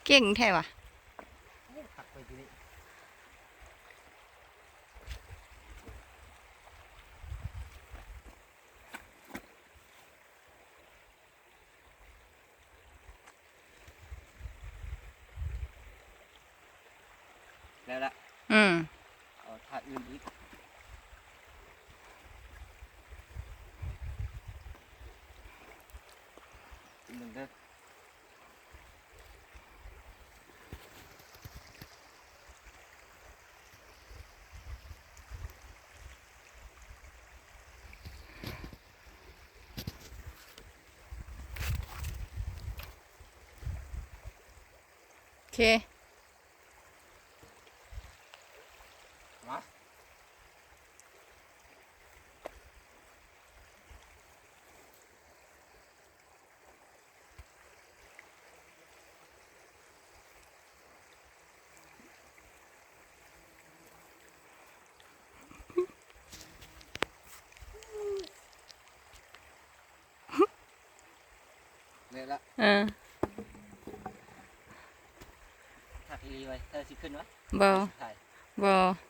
ເກັ່ງແທ້ຫວາ. ໂອ້ ຄັກໄປທີ່ນີ້. ແລ້ວລະ. ອືມ. ເອົາທ່າອື່ນອີກ. ໜຶ່ງເດີ. ໂອເຄ ມາ. ເລີຍລະ. ເອີ ຄັກອີ່ຫຼີເວີຍ. ເຈົ້າຊິຂຶ້ນວະ? ບໍ່ ບໍ່.